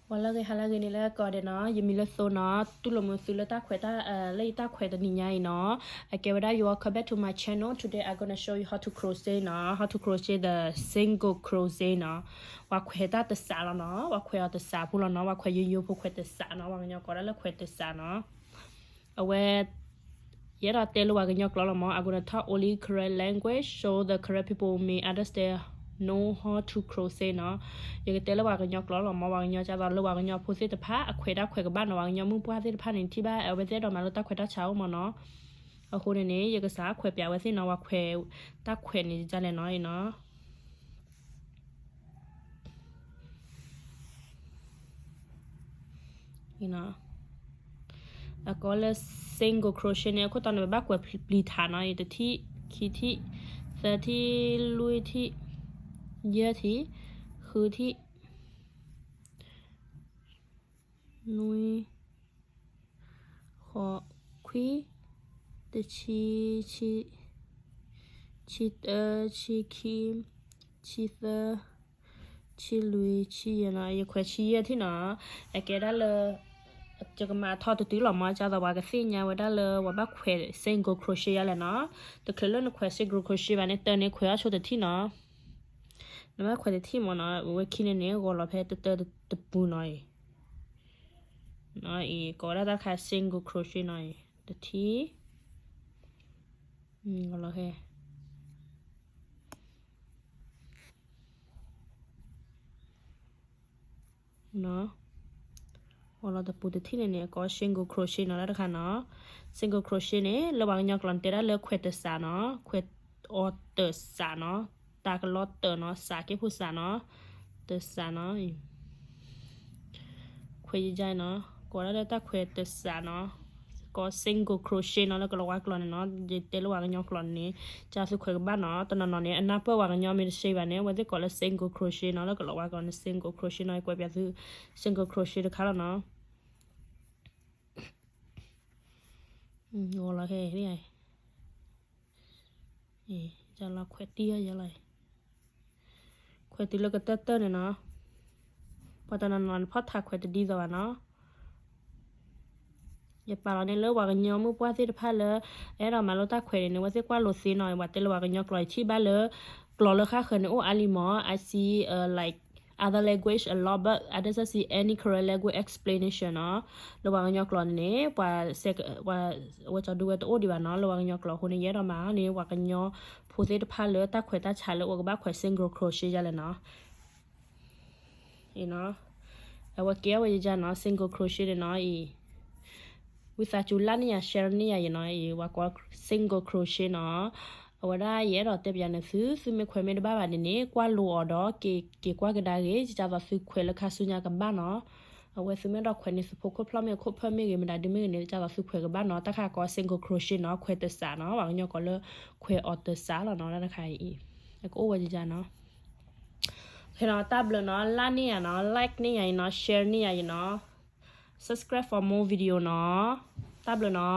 ဂီၤလၢအဂ့ၤ ဟါလၢအဂ့ၤန့ၣ်လၢကိးဂၤဒဲးနီၤ, ယမံၤလၢသိနီၤ, တူၢ်လိာ်မုာ်သုလၢတၢ်ခွဲးတၢ် လၢယတၢ်ခွဲးတနံၤညါအံၤနီၤ. Okay, welcome back to my channel. Today I'm gonna show you how to crochet နီၤ, how to crochet the single crochet နီၤ. ပှၤခွဲးတၢ်တစးလီၤနီၤ, ပှၤခွဲးအီၤတစးဖိလီၤနီၤ, ပှၤခွဲးယိယိဖိခွဲးတစးနီၤ, ပှၤကညီကိးဒၣ်လၢခွဲးတစးနီၤ. အဝဲ ယအဲၣ်ဒိးတဲလၢပှၤကညီကျိာ်လီၤမၢ်, I'm gonna talk only Karen language so the Karen people may understand, know how to crochet နီၤ. ယကတဲလၢပှၤကညီကျိာ်လီၤမၢ်, ပှၤကညီကသိးလၢပှၤကညီဖိသ့ၣ်တဖၣ် အခွဲးတၢ်ခွဲးကဘၣ်နီၤ, ပှၤကညီမုၣ်ပှၢ်သ့ၣ်တဖၣ်န့ၣ် ထံၣ်ဘၣ် အဝဲသ့ၣ်အဲၣ်ဒိးမၤလိတၢ်ခွဲးတၢ်ဆးအိၣ်မၢ်နီၤ. အဃိန့ၣ်န့ၣ် ယကစးခွဲးပၠးဝဲသ့ၣ်နီၤ, ပှၤခွဲးတၢ်ခွဲးန့ၣ်ဒ်လဲၣ်နီၤအံၤနီၤ. အကိးလၢ single crochet န့ၣ် အခိၣ်တီန့ၣ် ပဘၣ်ကွဲးပျံၤထးနီၤ, အံၤတထံၣ်, ခံထံၣ်, သၢထံၣ်, လွံၢ်ထံၣ်, ယဲၢ်ထံၣ်, ဃုထံၣ်, နွံ, ဃိး, ခွံ, တဆံ, ဆံ, ဆံတၢ, ဆံခံ, ဆံသၢ, ဆံလွံၢ်, ဆံယဲၢ်နီၤ, ယခွဲးဆံယဲၢ်ထံၣ်နီၤ. Okay, ဒၣ်လၢ ယကမၤထီၣ်တတုၤလီၤမၢ်, ဒ်သိးပှၤကသ့ၣ်ညါဝဲဒၣ်လၢပဘၣ်ခွဲး single crochet ယါလဲၣ်နီၤ. တချုးလၢနခွဲး single crochet ဘၣ်န့ၣ် တၢ်န့ၣ်ခွဲးအီၣ်ဆိတထံၣ်နီၤ. နဘၣ်ခွဲးတထံၣ်မၢ်နီၤ, အဝဲခံန့ၣ်န့ၣ် ဂီၤလီၤဖဲတတၢတပူၤနီၤအံၤ. အံၤ ကိးဝဲဒၣ်တၢ်တခါ single crochet နီၤအံၤ, တထံၣ်, ဂီၤလီၤဖဲ ဂီၤလီၤတပူၤတထံၣ်န့ၣ်န့ၣ် အကိး single crochet နီၤ တၢ်တခါနီၤ. single crochet န့ၣ် လၢပှၤကညီကျိာ်န့ၣ် တဲဒၣ်လၢခွဲးတစးနီၤ, ခွဲးအီၤတစးနီၤ, တၢ်ကလီတၢ်နီၤ, စးက့ဖိစးနီၤ, တစးနီၤ. ခွဲးယါနီၤ, ကိးဒၣ်လၢတၢ်ခွဲးတစးနီၤ, ကိး single crochet နီၤ လၢကလီၤဝါကျိာ်န့ၣ်နီၤ. ယတဲလၢပှၤကညီကျိာ်န့ၣ် ကသုခွဲးကဘၣ်နီၤ. တနီၤနီၤန့ၣ် အနၢ်ပၢၢ်ပှၤကညီမ့ၢ်တသ့ဘၣ်န့ၣ် အဝဲသ့ၣ်ကိးလၢ single crochet နီၤ, လၢကလီၤဝါကျိာ်န့ၣ် single crochet နီၤ. ယကွဲးပၠးသု single crochet တခါလီၤနီၤ. ဂီၤလီၤခဲအံၤ, ယလီၤခွဲးတံၢ်ယလီၤ, ခွဲးတုၤလၢကတၢၢ်တၢၢ်န့ၣ်နီၤ. ပှၤတနီၤနီၤန့ၣ် ဖီၣ်ထးခွဲးတဒ်သိးဘၣ်နီၤ. ယပာ်လီၤန့ၢ်လၢပှၤကညီမုၣ်ပှၢ်သ့ၣ်တဖၣ်လၢ အဲၣ်ဒိးမၤလိတၢ်ခွဲးန့ၣ်န့ၣ် အဝဲသ့ၣ်ကွၢ်လိာ်သ့နီၤ. ပှၤတဲလၢပှၤကညီကျိာ်အံၤ ထံၣ်ဘၣ်လၢ ကျိာ်လၢဃၣ်ဃၢၤန့ၣ် အိၣ်အါလံမၢ်. I see, uh, like, other language a lot, but I doesn't see any Karen language explanation နီၤ. လၢပှၤကညီကျိာ်န့ၣ်န့ၣ် ပှၤ အဝဲကၠီဒုဝဲတအိၣ်ဒံးဘၣ်နီၤ လၢပှၤကညီကျိာ်အဃိန့ၣ် ယအဲၣ်ဒိးမၤန့ၢ် ပှၤကညီဖိသ့ၣ်တဖၣ်လၢတၢ်ခွဲးတၢ်ဆးလၢအိၣ်ကဘၣ်ခွဲး single crochet ယါလဲၣ်နီၤ. အဝဲကဲဝဲယါနီၤ single crochet န့ၣ်နီၤအံၤ. ဝံသးစူၤ like န့ၢ်ယၤ share န့ၢ်ယၤအံၤနီၤအံၤ ပှၤကိး single crochet နီၤ. အဝဲဒၣ်ယအဲၣ်ဒိးတဲပၠးန့ၢ်သု သုမ့ၢ်ခွဲးမ့ၢ်တဘၣ်ဘၣ်န့ၣ်န့ၣ် ကွၢ်လိအီၤဒီး က့ၤကွၢ်ကဒါက့ၤ ဒ်သိးသုခွဲးလၢခါဆူညါကဘၣ်နီၤ. အဝဲသုမ့ၢ်အဲၣ်ဒိးခွဲးန့ၢ်သုဖိခိၣ်ဖျီၣ်မ့ၢ်ဂ့ၤ ခိၣ်ဖျီၣ်မ့ၢ်ဂ့ၤ မတၤဒုမ့ၢ်ဂ့ၤန့ၣ် ဒ်သိးသုခွဲးကဘၣ်နီၤ. တၢ်တခါကိး single crochet နီၤ ခွဲးတစးနီၤ ပှၤကညီကိးလၢ ခွဲးအီၤတစးလီၤနီၤ တၢ်တခါအံၤ အကအိၣ်ဝဲယါနီၤ. တၢ်ဘျုးနီၤ like န့ၢ်ယၤနီၤ like န့ၢ်ယၤအံၤနီၤ share န့ၢ်ယၤအံၤနီၤ subscribe for more video နီၤ. တၢ်ဘျုးနီၤ.